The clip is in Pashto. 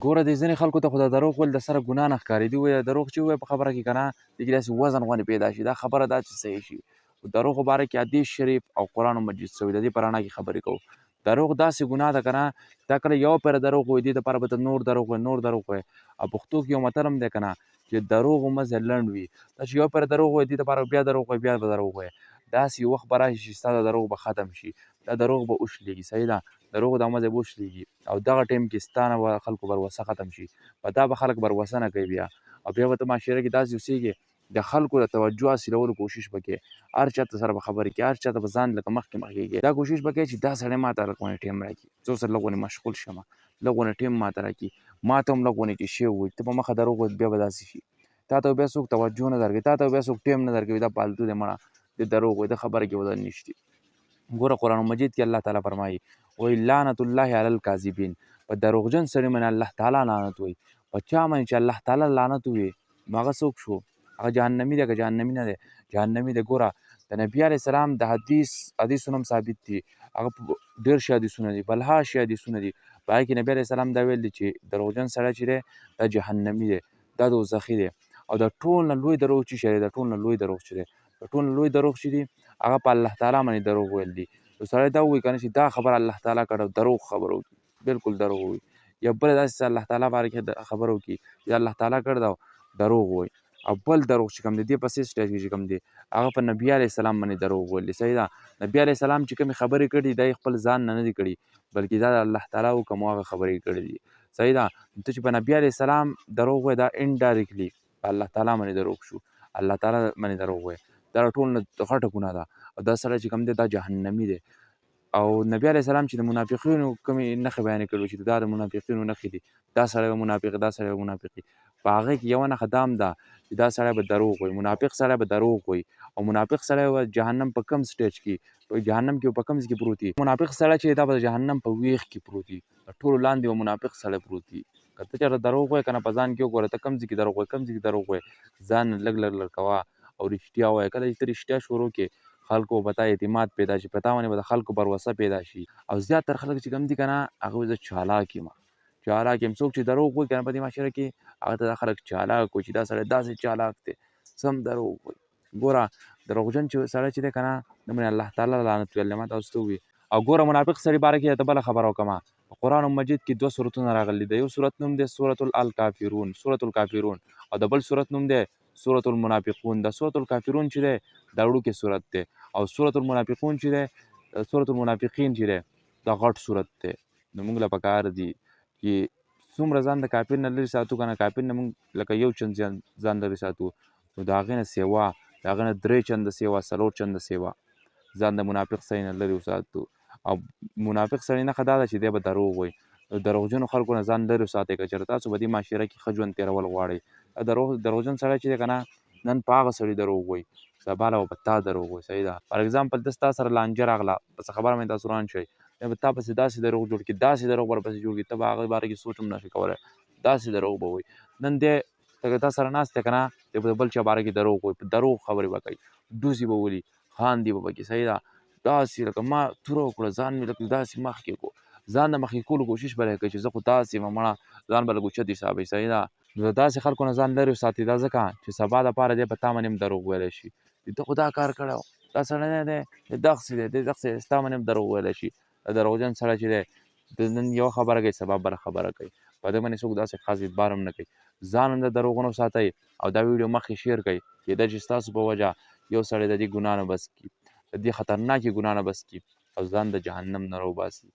ګوره دې ځینې خلکو ته خو دا دروغ ویل د سره ګناه نه ښکاري. دوی وایي دا دروغ چې ووایي په خبره کې که نه، دې کې داسې وزن غوندې پیدا شي، دا خبره دا چې صحیح شي. خو دروغو باره کې حدیث شریف او قرآن مجید څه وایي، د دې په رڼا کې خبرې کوو. دروغ داسې ګناه ده که نه، دا کله یو پیر دروغ وایي، دې دپاره به ته نور دروغ وایې، نور دروغ وایې. او پښتو کې یو متل هم دی که نه چې دروغو مزه لنډ وي. دا چې یو پیر دروغ وایي، دې دپاره بیا دروغ وایي، بیا به دروغ وایې. داسې یو وخت به راشي چې ستا دا دروغ به ختم شي، دا دروغ به وشلېږي. صحیح ده، دروغ دا مزه به وشلېږي او دغه ټایم کې ستا نه به خلکو بروسه ختم شي، په تا به خلک بروسه نه کوي بیا. او بیا به ته معاشره کې داسې اوسېږې، د خلکو د توجه حاصلولو کوشش به کوې، هر چا ته سره به خبرې کوې، هر چا ته به ځان لکه مخکې مخکې کوې. دا کوشش به کوې چې دا سړی ما ته لږ غوندې ټایم راکړي، زه ورسره لږ غوندې مشغول شم، لږ غوندې ټایم ما ته راکړي، ما ته هم لږ غوندې کې شی ووایي. ته په مخه دروغ وایې، بیا به داسې شي، تا ته بیا څوک توجه نه درکوي، تا ته بیا څوک ټایم نه درکوي. دا پالتو دی مړه، د دروغ وایي، د خبره کې وزن نشته. ګوره قرآن مجید کې الله تعالی فرمایي، وایي لعنت الله علی الکاذبین، په دروغجن سړي باندې الله تعالی لعنت وایي. په چا باندې چې الله تعالی لعنت ووایي، نو هغه څوک شو؟ هغه جهنمي دی که جهنمي نه دی؟ جهنمي دی. ګوره د نبي علیه السلام د حدیثونه هم ثابت دي، هغه ډېر شي حدیثونه دي، بلها شي حدیثونه دي. په هغې کې نبي علیه السلام دا ویل دي چې دروغجن سړی چې دی دا جهنمي دی، دا دوزخي دی. او د ټول نه لوی دروغ چې دی، د ټول نه لوی دروغ چې دی، د ټول نه لوی دروغ چې دي هغه په الله تعالی باندې دروغ ویل دي. نو سړی دا ووایي که نه چې دا خبره الله تعالی کړه، دروغ خبره وکړي، بالکل دروغ ووایي. یا بله داسې څه الله تعالی باره کې خبره وکړي چې الله تعالی کړه، دا دروغ ووایي. او بل دروغ چې کوم دی، دې پسې سټیج کې چې کوم دی، هغه په نبي علیه السلام باندې دروغ ویل دي. صحیح ده، نبي علیه السلام چې کومې خبرې کړي دا یې خپل ځان نه نه دي کړي، بلکې دا د الله تعالی حکم او هغه خبرې کړي دي. صحیح ده، ته چې په نبي علیه السلام دروغ وایې، دا انډایرکټلي په الله تعالی باندې دروغ شو، الله تعالی باندې دروغ وایي. دا ټول نه غټه ګناه ده. او دا سړی چې کوم دی دا جهنمي دی. او نبی علیه السلام چې د منافقینو کومې نښې بیانې کړې چې دا د منافقینو نښې دي، دا سړی به منافق، دا سړی به منافقي، په هغې کې یوه نښه دا هم ده چې دا سړی به دروغ وایي، منافق سړی به دروغ وایي. او منافق سړی به جهنم په کوم سټیج کې، په جهنم کې په کوم ځای کې پروت وي؟ منافق سړی چې دا به د جهنم په ویښ کې پروت وي، د ټولو لاندې به منافق سړی پروت وي. که ته چېرته دروغ وایې که نه، په ځان کې وګوره ته کوم ځای کې دروغ وایې، کوم ځای کې دروغ وایې، ځان لږ لږ لږ کوه او رښتیا وایه. کله چې ته رښتیا شروع کړې، خلکو به تا اعتماد پیدا شي، په تا باندې به د خلکو باروسه پیدا شي. او زیاتره خلک چې کوم دي که نه، هغه وایي زه چالاک یم، چالاک یم. څوک چې دروغ وایي که نه په دې معاشره کې، هغه ته دا خلک چالاک وایي چې دا سړی داسې چالاک دی، سم دروغ وایي. ګوره دروغجن چې سړی چې دی که نه، د باندې الله تعالی لعنت ویلی، ما تاسو ته ووایي. او ګوره منافق سړي باره کې درته بله خبره وکړم. په قرآن مجید کې دوه سورتونه راغلي دي. د یو سورت نوم دی سورة الکافرون، سورة الکافرون، او د بل سورت نوم دی سورة المنافقون. دا سورة الکافرون چې دی دا وړوکی سورت دی، او سورة المنافقون چې دی، سورة المنافقین چې دی دا غټ سورت دی. نو موږ له پکار دي چې څومره ځان د کافر نه لرې ساتو که نه، کافر نه موږ لکه یو چند ځان لرې ساتو، نو د هغې نه سیوا، د هغې نه درې چنده سیوا، څلور چنده سیوا ځان د منافق سړي نه لرې وساتو. او منافق سړي نښه دا ده چې دی به دروغ وایي. نو دروغجنو خلکو نه ځان لرې وساتئ که چېرې تاسو په دې معاشره کې ښه ژوند تېرول غواړئ. دا دروغجن سړی چې دی که نه، نن په هغه سړي دروغ وایي، سبا له به په تا دروغ وایي. صحیح ده، فار اګزامپل ته ستا سره لانجه راغله، په څه خبره باندې تاسو روان شئ، بیا به تا پسې داسې دروغ جوړ کړي، داسې دروغ به ورپسې جوړ کړي، ته به هغه باره کې سوچ هم نه شې کولی، داسې دروغ به وایي. نن دی ته تا سره ناست دی که نه، دی به د بل چا باره کې دروغ وایي، په دروغ خبرې به کوي، ډوزې به ولي، خاندي به پکې. صحیح ده، داسې لکه ما توره وکړه، ځان مې لکه داسې مخکې کړو، ځان د مخکې کولو کوشش به کوي چې زه خو داسې یم مړه، ځان به لږ اوچت حسابوي. صحیح ده، نو د داسې خلکو نه ځان لرې وساتئ، دا ځکه چې سبا دپاره دی په تا باندې هم دروغ ویلی شي چې ته خو دا کار کړی و، دا سړی نه دی، دی دغسې دی، دی دغسې دی، ستا باندې هم دروغ ویلی شي. دا دروغجن سړی چې دی د نن یوه خبره کوي، سبا بله خبره کوي، په ده باندې څوک داسې خاص اعتبار هم نه کوي. ځان هم د دروغو نه وساتئ او دا ویډیو مخکې شیر کړئ، کېدای شي ستاسو په وجه یو سړی د دې ګناه نه بچ کړي، د دې خطرناکې ګناه نه بچ کړي او ځان د جهنم نه راوباسي.